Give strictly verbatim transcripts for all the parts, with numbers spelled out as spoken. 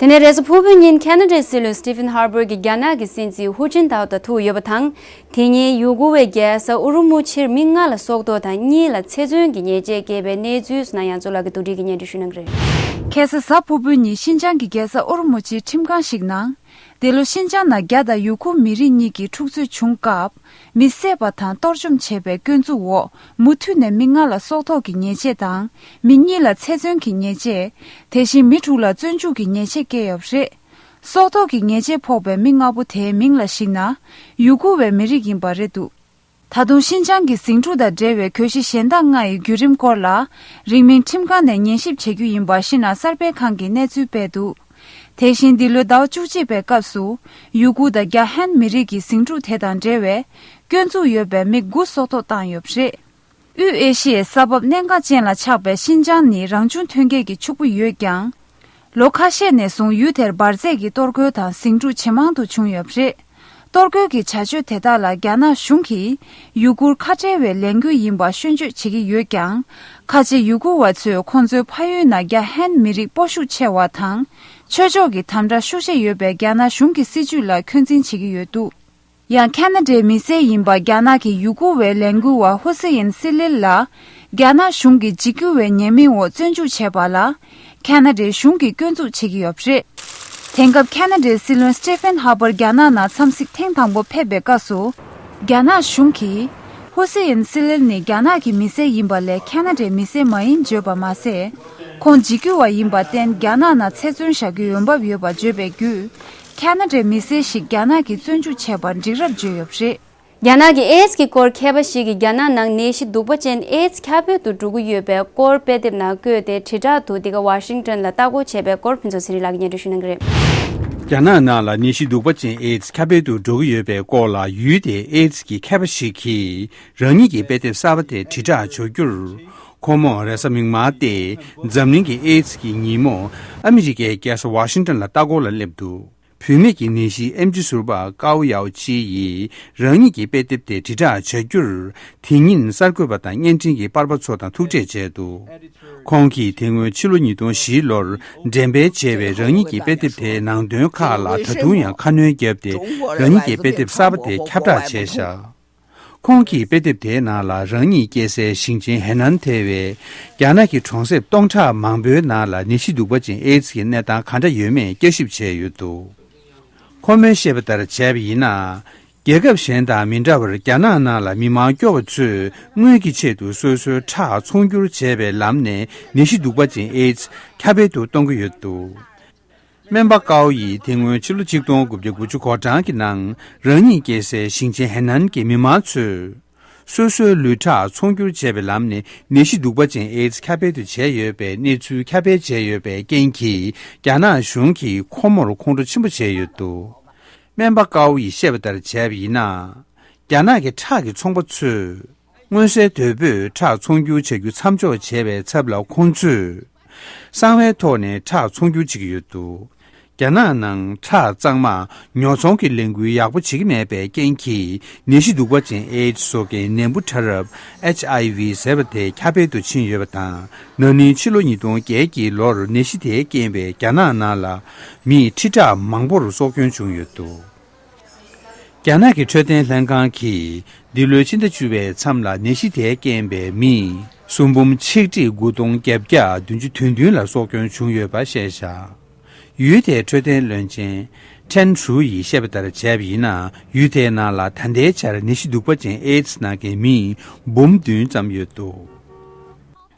དེ་ནས་རེས་གཟའ་ཕུར་བུའི་ཉིན་ཁ་ན་ཌའི་སྲིད་བློན་སི་ཏི་ཕན་ཧར་པར་གྱིས་རྒྱ་ནག་གི་སྲིད་འཛིན་ཧུ་ཅིན་ཐའོ་དང་ཐུག་ཡོད་པ་དང་། དེ་ཉིན་ཡུ་གུར་བའི་རྒྱལ་ས་ཨུ་རུ་མུ་ཆིར་མི་ལྔ་ལ་སྲོག་ཐོག་དང་གཉིས་ལ་ཚེ་བཙོན་གྱི་ཉེས་ཆད་བཀལ་བའི་གནས་ཚུལ་སོགས་ཡང་གཙུག་ལག་གི་བསྡུ་སྒྲིག་གིས་སྙན་སྒྲོན་ཞུ་གནང་གི་རེད། ཁ་སང་གཟའ་ཕུར་བུའི་ཉིན་ཤིན་ཅང་གི་རྒྱལ་ས་ཨུ་རུ་མུ་ཆིའི་ཁྲིམས་ཁང་ཞིག་ནང་། འདི་ལོ་ཤིན་ཅང་ནང་རྒྱ་དང་ཡུ་གུར་མི་རིགས་གཉིས་ཀྱི་འཁྲུག་རྩོད་བྱུང་སྐབས། མི་བསད་པ་དང་གཏོར་བཅོམ་བྱས་པའི་སྐྱོན་འཛུགས་འོག་མུ་མཐུད་ནས་མི་ལྔ་ལ་སྲོག་ཐོག་གི་ཉེས་ཆད་དང་། མི་གཉིས་ལ་ཚེ་བཙོན་གྱི་ཉེས་ཆད། དེ་བཞིན་མི་དྲུག་ལ་བཙོན་འཇུག་གི་ཉེས་ཆད་བཀལ་ཡོད་པ་རེད། སྲོག་ཐོག་གི་ཉེས་ཆད་ཕོག་པའི་མི་ལྔ་པོ་དེའི་མིང་ལ་གཞིགས་ན། ཡུ་གུར་བའི་མི་རིགས་ཡིན་པ་རེད་འདུག་ད་དུང་ཤིན་ཅང་གི་ཟིང་འཁྲུག་དང་འབྲེལ་བའི་གྱོད་གཞི་གཞན་དག་ལྔ་ཡི་བརྒྱུད་རིམ་སྐོར་ལ། རིང་མིན་ཁྲིམས་ཁང་ནས་ཉན་ཞིབ་བྱེད་རྒྱུ་ཡིན་པ་ཤིན་ཨན་གསར་སྤེལ་ཁང་གིས་གནས་ཚུལ་སྤེལ་འདུག་དེ་བཞིན་འདི་ལོའི་ཟླ་བ་བཅུ་གཅིག་པའི་སྐབས་སུ། ཡུ་གུར་དང་རྒྱ་ཧན་མི་རིགས་ཀྱི་ཟིང་འཁྲུག་དེ་དང་འབྲེལ་བའི་སྐྱོན་འཛུགས་ཡོད་པའི་མི་དགུ་སྲོག་ཐོག་བཏང་ཡོད་པ་རེད། དབུས་ཨེ་ཤི་ཡའི་ས་བབ་གནད་འགག་ཅན་ལ་ཆགས་པའི་ཤིན་ཅང་ནི་རང་བྱུང་ཐོན་སྐྱེད་ཀྱི་ཕྱུག་པོ་ཡོད་ཀྱང་། ལོ་ཁ་ཤས་ནས་བཟུང་ཡུལ་དེར་འབར་རྫས་ཀྱི་གཏོར་རྒོལ་དང་ཟིང་འཁྲུག་ཇེ་མང་དུ་བྱུང་ཡོད་པ་རེད། གཏོར་རྒོལ་གྱི་བྱ་སྤྱོད་དེ་དག་ལ་རྒྱ་ནག་གཞུང་གིས་ཡུ་གུར་ཁ་བྲལ་བའི་ལས་འགུལ་ཡིན་པ་སྐྱོན་བརྗོད་བྱེད་ཀྱི་ཡོད་ཀྱང་། ཁ་ཆེ་ཡུ་གུར་བ་ཚོས་ཁོང་ཚོའི་ཕ་ཡུལ་ནང་རྒྱ་ཧན་མི་རིགས་སྤོ་ཤུགས་ཆེ་བ་དང་། ཆོས་ཕྱོགས་ཀྱི་དམ་དྲག་ཤུགས་ཆེ་ཡོད་པའི་རྒྱ་ནག་གཞུང་གི་སྲིད་བྱུས་ལ་འཁོན་འཛིན་བྱེད་ཀྱི་ཡོད་འདུག་ཡང་ཁ་ན་ཌའི་མི་སེར་ཡིན་པ་རྒྱ་ནག་གི་ཡུ་གུར་བའི་ལས་འགུལ་བ་ཧུ་སི་ཡིན་སི་ལིལ་ལ། རྒྱ་ནག་གཞུང་གི་འཇིགས་སྐུལ་བའི་ཉེས་མིང་འོག་བཙོན་འཇུག་བྱས་པ་ལ། ཁ་ན་ཌའི་གཞུང་གིས་སྐྱོན་འཛུགས་བྱེད་ཀྱི་ཡོད་པ་རེད། དེང་སྐབས་ཁ་ན་ཌའི་སྲིད་བློན་སི་ཏི་ཕན་ཧར་པར་རྒྱ་ནག་ནང་འཚམས་གཟིགས་ཐེངས་དང་པོ་ཕེབས་པའི་སྐབས་སུ། རྒྱ་ནག་གཞུང་གིས། ཧུ་སི་ཡིན་སི་ལིལ་ནི་རྒྱ་ནག་གི་མི་སེར་ཡིན་པ་ལས་ཁ་ན་ཌའི་མི་སེར་མ་ཡིན་བརྗོད་པ་མ་ཟད། ཁོང་འཇིགས་སྐུལ་བ་ཡིན་པར་བརྟེན་རྒྱ་ནག་ནང་ཚེ་བཙོན་བཞག་རྒྱུའི་འོས་འབབ་ཡོད་པ་བརྗོད་པའི་བརྒྱུད། ཁ་ན་ཌའི་མི་སེར་ཞིག་རྒྱ་ནག་གིས་བཙོན་འཇུག་བྱས་པར་འགྲིག་རབས་བརྗོད་ཡོད་པ་རེད། རྒྱ་ནག་གི་ཨེ་ཌི་སི་གི་སྐོར་མཁས་པ་ཞིག་གིས་རྒྱ་ནག་ནང་ནད་གཞི་གདུག་པ་ཅན་ཨེ་ཌི་སི་ཁྱབ་སྤེལ་དུ་འགྲོ་གི་ཡོད་པའི་སྐོར་དཔེ་དེབ་ནང་བཀོད་དེ་དྲིལ་བསྒྲགས་དུ་འདི་ག་ཝ་ཤིང་ཊོན་ལ་ལྟ་སྐོར་བྱས་པའི་སྐོར་ཕུན་ཚོགས་ཚེ་རིང་ལགས་ཀྱིས་སྙན་སྒྲོན་ཞུ་གནང་གི་རེད། རྒྱ་ནག་ནང་ལ་ནད་གཞི་གདུག་པ་ཅན་ཨེ་ཌི་སི་ཁྱབ་སྤེལ་དུ་འགྲོ་གི་ཡོད་པའི་སྐོར་ལ་ཡུལ་དེའི་ཨེ་ཌི་སི་གི་མཁས་པ་ཞིག་གིས་རང་ཉིད་ཀྱི་དཔེ་དེབ་གསར་པ་དེ་དྲིལ་བསྒྲགས་བྱ་རྒྱུར། ཁོང་མོ་རེས་གཟའ་མིག་དམར་སྟེ་འཛམ་གླིང་གི་ཨེ་ཌི་སི་གི་ཉིན་མོ་ཨ་མི་རི་ཀའི་རྒྱལ་ས་ཝ་ཤིང་ཊོན་ལ་ལྟ་སྐོར་ལ་སླེབས་འདུག་བུད་མེད་ཀྱི་ནད་གཞི་ཨེམ་ཆི་ཟུར་པ་ཀའོ་ཡའོ་ཅི་ཡིས་རང་ཉིད་ཀྱི་དཔེ་དེབ་དེ་དྲིལ་བསྒྲགས་བྱ་རྒྱུར། དེ་ཉིན་གསར་འགོད་པ་དང་བརྙན་འཕྲིན་གྱི་པར་པ་ཚོ་དང་ཐུག་འཕྲད་བྱས་འདུག་ཁོང་གིས་དེ་སྔོན་ཕྱི་ལོ་ཉིས་སྟོང་བཞི་ལོར་འགྲེམས་སྤེལ་བྱས་པའི་རང་ཉིད་ཀྱི་དཔེ་དེབ་དེའི་ནང་དོན་ཁག་ལ་ད་དུང་ཡང་ཁ་སྣོན་བརྒྱབ་སྟེ་རང་ཉིད་ཀྱི་དཔེ་དེབ་གསར་པ་དེ་ཁྱབ་བསྒྲགས་བྱས་བཞག་ཁོང་གིས་དཔེ་དེབ་དེའི་ནང་ལ་རང་ཉིད་སྐྱེས་སའི་ཞིང་ཆེན་ཧེ་ནན་ཐེ་བའི་རྒྱ་ནག་གི་གྲོང་གསེབ་སྟོང་ཕྲག་མང་པོའི་ནང་ལ་ནད་གཞི་གདུག་པ་ཅན་ཨེ་ཌི་སི་གི་གནས་སྟངས་ག་འདྲ་ཡོད་མེད་བསྐྱར་ཞིབ་བྱས་ཡོད་འདུག་ཁོ་མོས་བཤད་པ་ལྟར་བྱས་པ་ཡིན་ན། རྒྱལ་ཁབ་གཞན་དང་མི་འདྲ་བར་རྒྱ་ནག་ནང་ལ་མི་མང་སྐྱོ་བ་ཚོས་དངུལ་གྱི་ཆེད་དུ་སོ་སོའི་ཁྲག་ཚོང་བསྒྱུར་བྱས་པའི་ལམ་ནས་ནད་གཞི་གདུག་པ་ཅན་ཨེ་ཌི་སི་ཁྱབ་སྤེལ་དུ་གཏོང་གི་ཡོད་འདུག་སྨན་པ་ཀའོ་ཡིས་དེ་སྔོན་ཕྱི་ལོ་ཆིག་སྟོང་དགུ་བརྒྱ་དགུ་ཅུ་གོ་གྲངས་ཀྱི་ནང་རང་ཉིད་སྐྱེས་སའི་ཞིང་ཆེན་ཧེ་ནན་གྱི་མི་མང་ཚོས། སོ་སོའི་ལུས་ཁྲག་ཚོང་བསྒྱུར་བྱས་པའི་ལམ་ནས་ནད་གཞི་གདུག་པ་ཅན་ཨེ་ཌི་སི་ཁྱབ་སྤེལ་དུ་བྱས་ཡོད་པའི་གནས་ཚུལ་ཁྱབ་སྤེལ་བྱས་ཡོད་པའི་རྐྱེན་གྱིས་རྒྱ་ནག་གཞུང་གིས་ཁོ་མོར་ཁོང་ཁྲོ་ཆེན་པོ་བྱས་ཡོད་འདུག་སྨན་པ་ཀའོ་ཡིས་བཤད་པ་ལྟར་བྱས་པ་ཡིན་ན། རྒྱ་ནག་གི་ཁྲག་གི་ཚོང་པ་ཚོས་མངོན་གསལ་དོད་པོས་ཁྲག་ཚོང་བསྒྱུར་བྱ་རྒྱུ་མཚམས་འཇོག་བྱས་པའི་ཚབ་ལ་ཁོང་ཚོས། གསང་བའི་ཐོག་ནས་ཁྲག་ཚོང་བསྒྱུར་བྱེད་ཀྱི་ཡོད་འདུག་རྒྱ་ནག་ནང་ཁྲག་གཙང་མ་ཉོ་ཚོང་གི་ལས་འགུལ་ཡག་པོ་བྱེད་ཀྱི་མེད་པའི་རྐྱེན་གྱིས་ནད་གཞི་གདུག་པ་ཅན་ཨེ་ཌི་སི་བཟོ་མཁན་ནད་འབུ་ཕྲ་རབ་ཨེཆ་ཨའི་ཝི་ཟེར་བ་དེ་ཁྱབ་སྤེལ་དུ་ཕྱིན་ཡོད་པ་དང་། ན་ནིང་ཕྱི་ལོ་ཉིས་སྟོང་བརྒྱད་ཀྱི་ལོར་ནད་གཞི་དེའི་རྐྱེན་པས་རྒྱ་ནག་ནང་ལ་མི་ཁྲི་ཕྲག་མང་པོར་སྲོག་སྐྱོན་བྱུང་ཡོད་འདུག་རྒྱ་ནག་གི་འཕྲོད་བསྟེན་ལྷན་ཁང་གིས་འདི་ལོའི་ཕྱི་ཟླ་བཅུ་པའི་མཚམས་ལ་ནད་གཞི་དེའི་རྐྱེན་པས་མི་སུམ་འབུམ་ཆིག་ཁྲི་དགུ་སྟོང་བརྒྱད་བརྒྱ་བདུན་ཅུ་དོན་བདུན་ལ་སྲོག་སྐྱོན་བྱུང་ཡོད་པ་བཤད་བཞག་ཡུལ་དེའི་འཕྲོད་བསྟེན་བློན་ཆེན་ཁྲེན་ཧྲུའུ་ཡིས་བཤད་པ་ལྟར་བྱས་པ་ཡིན་ན། ཡུལ་དེའི་ནང་ལ་ད་ལྟའི་ཆར་ནད་གཞི་གདུག་པ་ཅན་ཨེ་ཌི་སི་ན་མཁན་མི་འབུམ་བདུན་ཙམ་ཡོད་འདུག་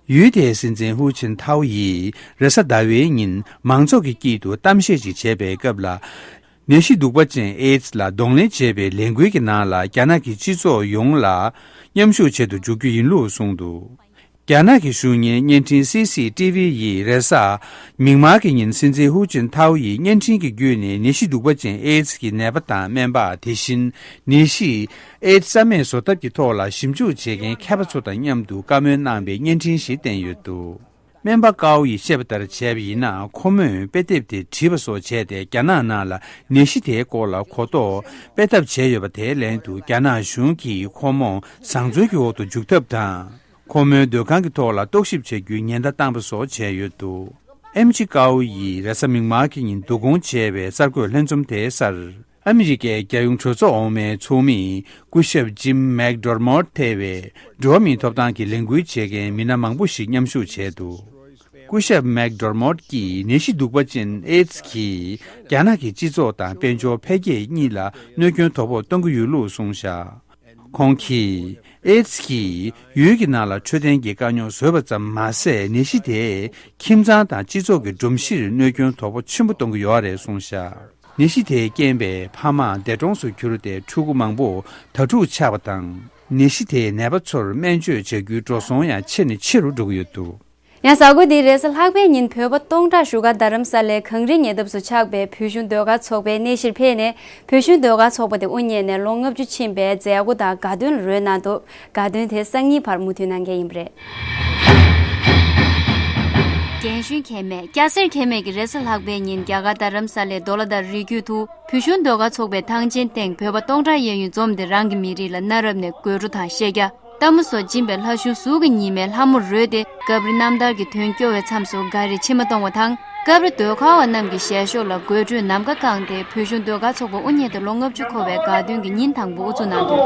ཡུལ་དེའི་སྲིད་འཛིན་ཧུ་ཅིན་ཐའོ་ཡིས་རེས་གཟའ་ཟླ་བའི་ཉིན་མང་ཚོགས་ཀྱི་དཀྱིལ་དུ་གཏམ་བཤད་ཅིག་བྱས་པའི་སྐབས་ལ། ནད་གཞི་གདུག་པ་ཅན་ཨེ་ཌི་སི་ལ་གདོང་ལེན་བྱེད་པའི་ལས་འགུལ་གྱི་ནང་ལ་རྒྱ་ནག་གི་སྤྱི་ཚོགས་ཡོངས་ལ་མཉམ་ཞུགས་བྱེད་དུ་འཇུག་རྒྱུ་ཡིན་ལུགས་གསུངས་འདུག་རྒྱ་ནག་གི་གཞུང་གཉེར་བརྙན་འཕྲིན་སི་སི་ཊི་ཝི་ཡིས་རེས་གཟའ་མིག་དམར་གྱི་ཉིན་སྲིད་འཛིན་ཧུ་ཅིན་ཐའོ་ཡི་བརྙན་འཕྲིན་གྱི་བརྒྱུད་ནས་ནད་གཞི་གདུག་པ་ཅན་ཨེ་ཌི་སི་གི་ནད་པ་དང་སྨན་པ། དེ་བཞིན་ནད་གཞི་ཨེ་ཌི་སི་རྩ་མེད་བཟོ་ཐབས་ཀྱི་ཐོག་ལ་ཞིབ་འཇུག་བྱེད་མཁན་མཁས་པ་ཚོ་དང་མཉམ་དུ་བཀའ་མོལ་གནང་བའི་བརྙན་འཕྲིན་ཞིག་བསྟན་ཡོད་འདུག་སྨན་པ་ཀའོ་ཡིས་བཤད་པ་ལྟར་བྱས་པ་ཡིན་ན། ཁོ་མོས་དཔེ་དེབ་དེ་བྲིས་པ་སོགས་བྱས་ཏེ་རྒྱ་ནག་ནང་ལ་ནད་གཞི་དེའི་སྐོར་ལ་གོ་རྟོགས་སྤེལ་ཐབས་བྱས་ཡོད་པ་དེའི་ལན་དུ་རྒྱ་ནག་གཞུང་གིས་ཁོ་མོ་བཟང་བཙོན་གྱི་འོག་ཏུ་འཇུག་ཐབས་དང་། ཁོ་མོའི་སྡོད་ཁང་གི་ཐོག་ལ་རྟོག་ཞིབ་བྱ་རྒྱུའི་ཉེན་བརྡ་བཏང་པ་སོགས་བྱས་ཡོད་འདུག་ཨེམ་ཆི་ཀའོ་ཡིས་རེས་གཟའ་མིག་དམར་གྱི་ཉིན་བསྡུ་སྐོང་བྱས་པའི་གསར་འགོད་ལྷན་འཛོམས་དེའི་སར། ཨ་མི་རི་ཀའི་རྒྱལ་ཡོངས་གྲོས་ཚོགས་འོག་མའི་ཚོགས་མི་སྐུ་ཞབས་ཇིམ་མེག་ཌོར་མོཊ་ཐེ་བའི་འགྲོ་བ་མིའི་ཐོབ་ཐང་གི་ལས་འགུལ་བྱེད་མཁན་མི་སྣ་མང་པོ་ཞིག་མཉམ་ཞུགས་བྱས་འདུག་སྐུ་ཞབས་མེག་ཌོར་མོཊ་ཀྱིས་ནད་གཞི་གདུག་པ་ཅན་ཨེ་ཌི་སི་གིས་རྒྱ་ནག་གི་སྤྱི་ཚོགས་དང་དཔལ་འབྱོར་འཕེལ་རྒྱས་གཉིས་ལ་གནོད་སྐྱོན་དོ་ཕོག་གཏོང་གི་ཡོད་ལུགས་གསུངས་བཞག་ཁོང་གིས་ཨེ་ཌི་སི་གིས་ཡུལ་གྱི་ནང་ལ་འཕྲོད་བསྟེན་གྱི་དཀའ་རྙོག་བཟོས་པ་ཙམ་མ་ཟད། ནད་གཞི་དེས་ཁྱིམ་ཚང་དང་སྤྱི་ཚོགས་ཀྱི་སྒྲོམ་གཞིར་གནོད་སྐྱོན་དོ་ཕོག་ཆེན་པོ་གཏོང་གི་ཡོད་རེད་གསུངས་བཞག་ནད་གཞི་དེའི་རྐྱེན་པས་ཕ་མ་འདས་གྲོངས་སུ་གྱུར་ཏེ་ཕྲུ་གུ་མང་པོ་དྭ་ཕྲུག་ཆགས་པ་དང་། ནད་གཞི་དེའི་ནད་པ་ཚོར་སྨན་བཅོས་བྱ་རྒྱུའི་འགྲོ་སོང་ཡང་ཆེ་ནས་ཆེ་རུ་འགྲོ་གི་ཡོད་འདུག་ཡང་གཟའ་འཁོར་འདིའི་རེས་གཟའ་ལྷག་པའི་ཉིན་བོད་པ་སྟོང་ཕྲག་བཞུགས་སྒར་རྡ་རམ་ས་ལའི་གངས་རིའི་ཉེ་འདབས་སུ་ཆགས་པའི་བོད་གཞུང་ཟློས་གར་ཚོགས་པའི་གནས་གཞིར་ཕེབས་ནས། བོད་གཞུང་ཟློས་གར་ཚོགས་པ་དེ་དབུ་བརྙེས་ནས་ལོ་ལྔ་བཅུ་ཕྱིན་པའི་མཛད་སྒོ་དང་དགའ་སྟོན་ལ་རོལ་གནང་འདུག་དགའ་སྟོན་དེ་སང་ཉིན་བར་མུ་མཐུད་གནང་གི་ཡིན་པ་རེད། རྒན་གཞོན་ཁེ་མེད་སྐྱ་སེར་ཁེ་མེད་ཀྱི་རེས་གཟའ་ལྷག་པའི་ཉིན་རྒྱ་གར་རྡ་རམ་ས་ལའི་རྡོ་ལ་དང་རི་རྒྱུད་དུ་བོད་གཞུང་ཟློས་གར་ཚོགས་པའི་ཐང་ཆེན་སྟེང་བོད་པ་སྟོང་ཕྲག་གཡས་གཡོན་འཛོམས་ཏེ་རང་གི་མི་རིགས་ལ་གནའ་རབས་ནས་དགོད་བྲོ་དང་ཤེས་རྒྱ། ལྟད་མོ་སོགས་སྦྱིན་པའི་ལྷ་གཞུང་ཟུར་གྱི་ཉི་མའི་ལྷ་མོར་རོལ་ཏེ་སྐབས་རེ་རྣམ་ཐར་གྱི་དོན་སྐྱོར་བའི་མཚམས་སུ་ག་རེ་མཆིལ་མ་གཏོང་བ་དང་། སྐབས་རེ་ཟློས་གར་བ་རྣམས་ཀྱི་ཞལ་ཤོག་ལ་དགོད་བྲོས་ནམ་མཁའ་བཀང་སྟེ་བོད་གཞུང་ཟློས་གར་ཚོགས་པ་དབུ་བརྙེས་ཏེ་ལོ་ལྔ་བཅུ་འཁོར་བའི་དགའ་སྟོན་གྱི་ཉིན་དང་པོ་དབུ་འཛུགས་གནང་འདུག་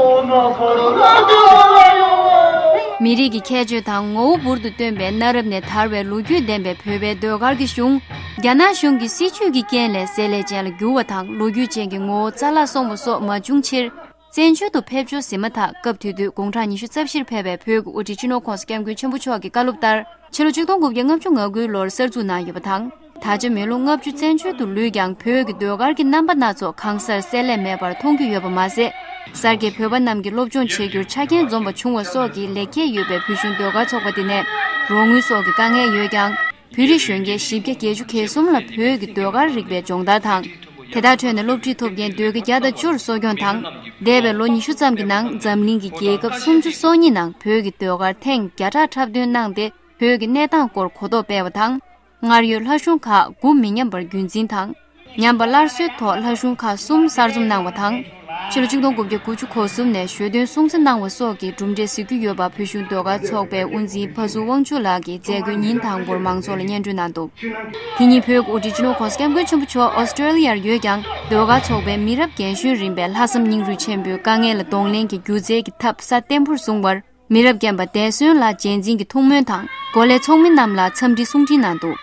མི་རིགས་ཀྱི་ཁྱད་ཆོས་དང་ངོ་བོ་འབུར་དུ་བཏོན་པའི་གནའ་རབས་ནས་དར་བའི་ལོ་རྒྱུས་ལྡན་པའི་བོད་པའི་ཟློས་གར་གྱི་གཞུང་། རྒྱ་ནག་གཞུང་གི་སྲིད་བྱུས་ཀྱི་རྐྱེན་ལས་གསལ་ལེ་ཅན་ལ་འགྱུར་བ་དང་ལོ་རྒྱུས་ཅན་གྱི་ངོ་བོ་རྩ་བརླག་སོང་བ་སོགས་མ་བྱུང་ཕྱིར། བཙན་བྱོལ་དུ་ཕེབས་འབྱོར་ཟིན་མ་ཐག་སྐབས་དེ་དུས་དགུང་གྲངས་ཉི་ཤུ་རྩ་བཞིར་ཕེབས་པའི་བོད་ཀྱི་དབུ་ཁྲིད་སྤྱི་ནོར་༸གོང་ས་༸སྐྱབས་མགོན་ཆེན་པོ་མཆོག་གི་བཀའ་སློབ་ལྟར། ཕྱི་ལོ་ཆིག་སྟོང་དགུ་བརྒྱ་ལྔ་བཅུ་ང་དགུའི་ལོར་གསར་འཛུགས་གནང་ཡོད་པ་དང་། ད་ཆ་མི་ལོ་ལྔ་བཅུ་བཙན་བྱོལ་དུ་ལུས་ཀྱང་བོད་ཀྱི་ཟློས་གར་གྱི་རྣམ་པ་སྣ་ཚོགས་གང་སར་གསལ་ལེ་མེད་པར་མཐོང་རྒྱུ་ཡོད་པ་མ་ཟད། གསར་སྐྱེས་བོད་པ་རྣམས་ཀྱིས་སློབ་སྦྱོང་བྱེད་རྒྱུར་ཆ་རྐྱེན་འཛོམས་པ་བྱུང་བ་སོགས་ཀྱི་ལེགས་སྐྱེས་ཡོད་པའི་བོད་གཞུང་ཟློས་གར་ཚོགས་པ་འདི་ནས་རོགས་དངུལ་སོགས་ཀྱི་དཀའ་ངལ་ཡོད་ཀྱང་། བོད་རིགས་གཞོན་སྐྱེས་བཞི་བརྒྱ་བརྒྱད་ཅུ་གྱ་གསུམ་ལ་བོད་ཀྱི་ཟློས་གར་རིག་པའི་སྦྱོང་བརྡར་དང་། དེ་དག་ཁྲོད་ནས་སློབ་ཁྲིད་ཐོབ་མཁན་ཟློས་དགེ་བརྒྱ་དང་བཅུར་གསོ་སྐྱོང་དང་། འདས་པའི་ལོ་ཉི་ཤུ་ཙམ་གྱི་ནང་འཛམ་གླིང་གི་རྒྱལ་ཁབ་སུམ་ཅུ་སོ་གཉིས་ནང་བོད་ཀྱི་ཟློས་གར་ཐེངས་བརྒྱ་ཕྲག་འཁྲབ་སྟོན་གནང་སྟེ། བོད་ཀྱི་གནས་སྟངས་སྐོར་གོ་རྟོགས་སྤེལ་བ་དང་། སྔར་ཡོད་ལྷ་གཞུང་ཁག་དགུ་མི་ཉམས་པར་རྒྱུན་འཛིན་དང་། ཉམས་པ་སླར་གསོའི་ཐོག་ལྷ་གཞུང་ཁག་གསུམ་གསར་འཛོམས་གནང་བ་དང་། ཕྱི་ལོ་ཆིག་སྟོང་དགུ་བརྒྱ་དགུ་བཅུ་གོ་གསུམ་ནས་ཞོ་སྟོན་སྲུང་བརྩི་གནང་བ་སོགས་ཀྱི་གྲུབ་འབྲས་གཟིགས་རྒྱུ་ཡོད་པ་བོད་གཞུང་ཟློས་གར་ཚོགས་པའི་དབུ་འཛིན་ཕ་ཟུར་དབང་ཕྱུག་ལགས་ཀྱིས་མཛད་སྒོའི་ཉིན་དང་པོར་མང་ཚོགས་ལ་སྙན་སྒྲོན་གནང་འདུག་དེ་ཉིན་བོད་ཀྱི་དབུ་ཁྲིད་སྤྱི་ནོར་༸གོང་ས་༸སྐྱབས་མགོན་ཆེན་པོ་མཆོག་ཨོ་སི་ཀྲོ་ལི་ཡར་ཡོད་ཀྱང་ཟློས་གར་ཚོགས་པའི་མི་རབས་རྒན་གཞོན་རིམ་པས་ལྷག་བསམ་སྙིང་རུས་ཆེན་པོས་དཀའ་ངལ་ལ་གདོང་ལེན་གྱིས་སྒྱུ་རྩལ་གྱི་ཐབས་སྲ་བརྟན་པོར་བཟུང་བར། མི་རབས་རྒན་པ་འདས་གསོན་ལ་རྗེས་འཛིན་གྱི་ཐུགས་སྨོན་དང་། འགོ་ལས་ཚོགས་མི་རྣམས་ལ་འཚམས་འདྲི་གསུང་འཕྲིན་གནང་འདུག་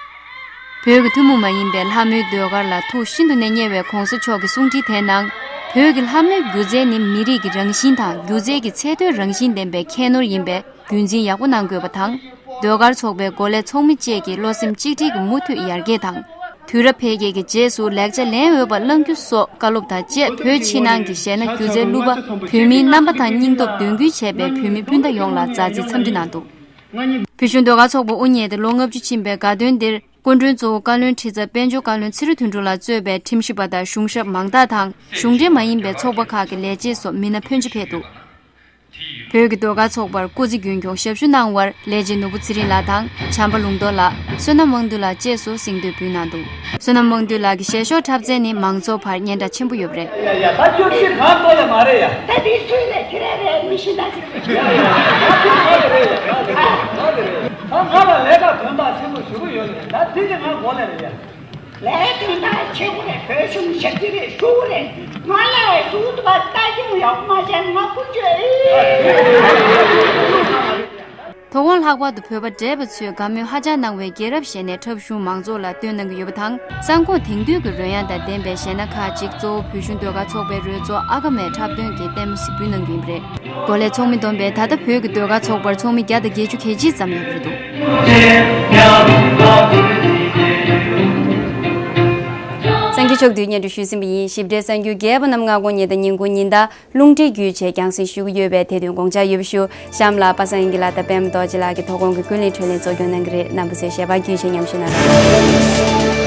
བོད་ཀྱི་ཐུན་མོང་མ་ཡིན་པའི་ལྷ་མོའི་ཟློས་གར་ལ་ཐུགས་ཤིན་ཏུ་ནས་མཉེས་པའི་༸གོང་ས་མཆོག་གི་གསུང་འཕྲིན་དེའི་ནང་། བོད་ཀྱི་ལྷ་མོའི་སྒྱུ་རྩལ་ནི་མི་རིགས་ཀྱི་རང་བཞིན་དང་སྒྱུ་རྩལ་གྱི་ཚད་མཐོའི་རང་བཞིན་ལྡན་པའི་ཁྱད་ནོར་ཡིན་པས་རྒྱུན་འཛིན་ཡག་པོ་གནང་དགོས་པ་དང་། ཟློས་གར་ཚོགས་པའི་འགོ་ལས་ཚོགས་མི་བཅས་ཀྱིས་བློ་སེམས་གཅིག་སྒྲིལ་གྱིས་མུ་མཐུད་ཡར་རྒྱས་དང་། དུས་རབས་འཕེལ་རྒྱས་ཀྱི་རྗེས་སུ་ལེགས་ཆ་ལེན་འོས་པ་བླང་རྒྱུ་སོགས་བཀའ་སློབ་དང་བཅས། བོད་ཕྱི་ནང་གི་གཞས་སྣ་སྒྱུ་རྩལ་གླུ་པ་བོད་མིའི་རྣམ་པ་དང་སྙིང་སྟོབས་འདོན་སྐུལ་བྱས་པའི་བོད་མི་སྤུན་ཟླ་ཡོངས་ལ་མཛའ་བརྩེའི་འཚམས་འདྲི་གནང་འདུག་བོད་གཞུང་ཟློས་གར་ཚོགས་པ་དབུ་བརྙེས་ཏེ་ལོ་ལྔ་བཅུ་ཕྱིན་པའི་དགའ་སྟོན་འདིར་སྐུ་མགྲོན་གཙོ་བོ་བཀའ་བློན་ཁྲི་ཚབ་དཔལ་འབྱོར་བཀའ་བློན་ཚེ་རིང་དོན་གྲུབ་ལགས་གཙོས་པའི་ཁྲིམས་ཞིབ་པ་དང་གཞུང་ཞབས་མང་དག་དང་། གཞུང་འབྲེལ་མ་ཡིན་པའི་ཚོགས་པ་ཁག་གི་ལས་བྱེད་སོགས་མི་སྣ་ཕོན་ཆེ་ཕེབས་འདུག་བོད་ཀྱི་ཟློས་གར་ཚོགས་པར་སྐུ་ཚེ་རྒྱུན་འཁྱོངས་ཞབས་ཞུ་གནང་བར་ལས་བྱེད་ནོར་བུ་ཚེ་རིང་ལགས་དང་། བྱམས་པ་ལུང་རྟོགས་ལགས། བསོད་ནམས་དབང་འདུས་ལགས་བཅས་སུ་གཟེངས་བསྟོད་ཕུལ་གནང་འདུག་བསོད་ནམས་དབང་འདུས་ལགས་ཀྱི་ཞལ་ཤོག་འཁྲབ་ཚན་ནི་མང་ཚོགས་བར་སྙན་གྲགས་ཆེན་པོ་ཡོད་པ་རེད། ཡ་ཡ་ད་ཅོག་ཙེ་གང་ཐོག་ལ་མ་རེད་ཡ། ད་དེ་སུས་རེད་དེ་རེད་རེད་མི་ཤེས་ན་ཅིག་རེད། ད་ང་ལ་ལས་ཀ་དོན་དག་ཆེན་པོ་ཞེ་པོ་ཡོད་རེད། ད་དེ་དེ་ང་མགོ་ལས་རེད་ཡ། ལས་དོན་དག་ཆེ་པོ་རེད། བོད་གཞུང་ཞབས་ཕྱི་རེད་ཞུ་གི་རེད། ང་ལ་ཞུ་ཐུབ་པ་ལྟ་སྐྱོང་ཡག་པོ་མ་བྱས་ན་ང་ཀུན་སྤྱོད་ཨེ། དོ་དགོང་ལྷག་པར་དུ་བོད་པ་བགྲེས་པ་ཚོས་དགའ་མོས་ཧ་ཅང་གནང་བའི་རྒྱལ་རབས་ཞལ་ནས་འཁྲབ་གཞུང་མང་ཚོགས་ལ་སྟོན་གནང་གི་ཡོད་པ་དང་། གསར་འགོད་དེང་དུས་ཀྱི་རོལ་དབྱངས་དང་ལྡན་པའི་གཞས་སྣ་ཁག་ཅིག་གཙོ་བོ་བོད་གཞུང་ཟློས་གར་ཚོགས་པའི་རོལ་ཚོགས་ཨ་ཀ་མས་འཁྲབ་སྟོན་གྱིས་ལྟད་མོ་གཟིགས་འབུལ་གནང་རྒྱུ་ཡིན་པ་རེད། འགོ་ལས་ཚོགས་མི་བསྡོམས་པས་ད་ལྟ་བོད་ཀྱི་ཟློས་གར་ཚོགས་པར་ཚོགས་མི་བརྒྱ་དང་བརྒྱད་ཅུ་གྱ་གཅིག་ཙམ་ཡོད་པ་རེད་འདུག་གསར་འགྱུར་ཕྱོགས་བསྡུས་སྙན་སྒྲོན་ཞུས་ཟིན་པ་ཡིན། ཞིབ་ཕྲའི་གསར་འགྱུར་རྒྱས་པ་རྣམས་སྔ་དགོང་ཉིན་དང་ཉིན་གུང་ཉིན་ལྟར་རླུང་འཕྲིན་བརྒྱུད་བཅས་རྒྱང་སྲིང་ཞུ་གི་ཡོད་པས་དེ་དོན་དགོངས་འཇགས་ཡོད་པ་ཞུ། གཤམ་ལ་པ་སངས་དབྱངས་སྐྱིད་ལགས་དང་པད་མ་རྡོ་རྗེ་ལགས་ཀྱིས་དོ་དགོང་གི་ཀུན་གླེང་འཕྲིན་ལས་གཙོ་སྐྱོང་གནང་གི་རེད། རྣམ་པ་ཚོས་ཞལ་པར་བརྒྱུད་བཅས་མཉམ་ཞུགས་གནང་རོགས།